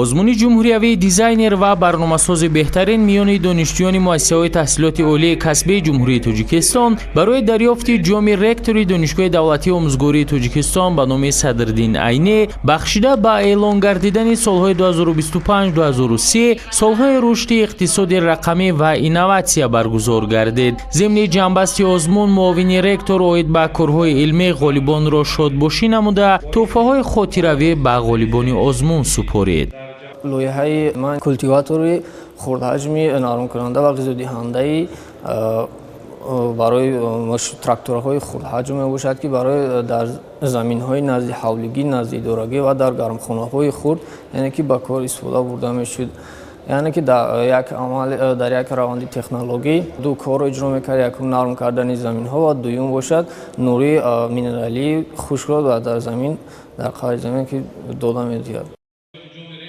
Озмуни ҷумҳуриявии дизайнер ва барномасози беҳтарин миёни донишҷӯёни муассисаҳои таҳсилоти олии касбии Ҷумҳурии Тоҷикистон барои дарёфти ҷоми ректори Донишгоҳи давлатии омӯзгории Тоҷикистон ба номи Садриддин Айнӣ, бахшида ба эълон гардидани солҳои 2025-2030 солҳои рушди иқтисоди рақамӣ ва инноватсия, баргузор гардид. Зимни ҷамъбасти озмун муовини ректор оид ба корҳои илмӣ ғолибонро шодбошӣ намуда, тӯҳфаҳои хотиравӣ ба ғолибони озмун супорид. Лоиҳаи ман культиватори хурдҳаҷми нармкунанда ва ғизодиҳандаи барои тракторҳои хурдҳаҷм мебошад, ки барои дар заминҳои назди ҳавлигӣ, назди идорагӣ ва дар гармхонаҳои хурд, яъне ки ба кор истифода бурда мешуд. Яъне ки дар як амал, дар як раванди технологӣ ду корро иҷро мекард: якум, нарм кардани заминҳо ва дуюм бошад, нури минералии хушкро дар замин, дар қаъри замин ки дода медиҳад.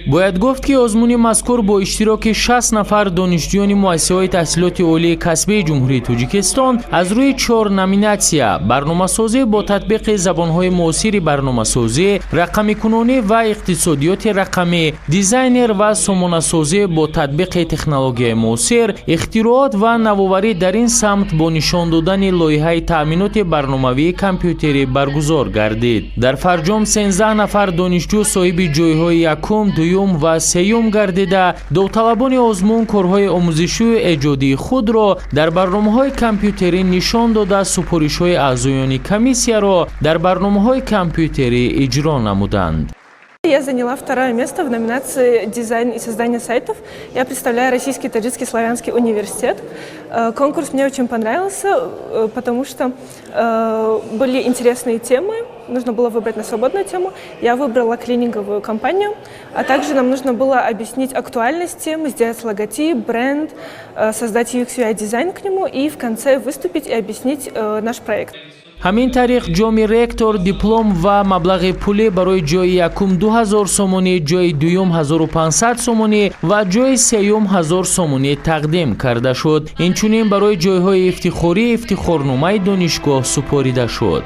Бояд гуфт, ки озмуни мазкур бо иштироки 60 нафар донишҷӯёни муассисаҳои таҳсилоти олии касбии Ҷумҳурии Тоҷикистон аз рӯи чор номинатсия: барномасозӣ бо татбиқи забонҳои муосири барномасозӣ, рақамикунонӣ ва иқтисодиёти рақамӣ, дизайнер ва сомонасозӣ бо татбиқи технологияи муосир, ихтироот ва навоварӣ дар ин самт бо нишон додани лоиҳаи таъминоти барномавии компютерӣ баргузор гардид. Дар фарҷом 13 нафар донишҷӯ соҳиби ҷойҳои якум, дуюм ва сеюм гардида, довталабони озмун корҳои омӯзишию эҷодии худро дар барномаҳои компютерӣ нишон дода, супоришҳои аъзоёни комиссияро дар барномаҳои компютерӣ иҷро намуданд. Я заняла второе место в номинации «Дизайн и создание сайтов». Я представляю Российский Таджикский славянский университет. Конкурс мне очень понравился, потому что были интересные темы, нужно было выбрать на свободную тему. Я выбрала клининговую компанию, а также нам нужно было объяснить актуальность темы, сделать логотип, бренд, создать UX UI дизайн к нему и в конце выступить и объяснить наш проект. Ҳамин тариқ, ҷоми ректор, диплом ва маблағи пулӣ барои ҷои якум 2000 сомонӣ, ҷои дуюм 1500 сомонӣ ва ҷои сеюм 1000 сомонӣ тақдим карда шуд. Инчунин барои ҷойҳои ифтихорӣ ифтихорномаи донишгоҳ супорида шуд.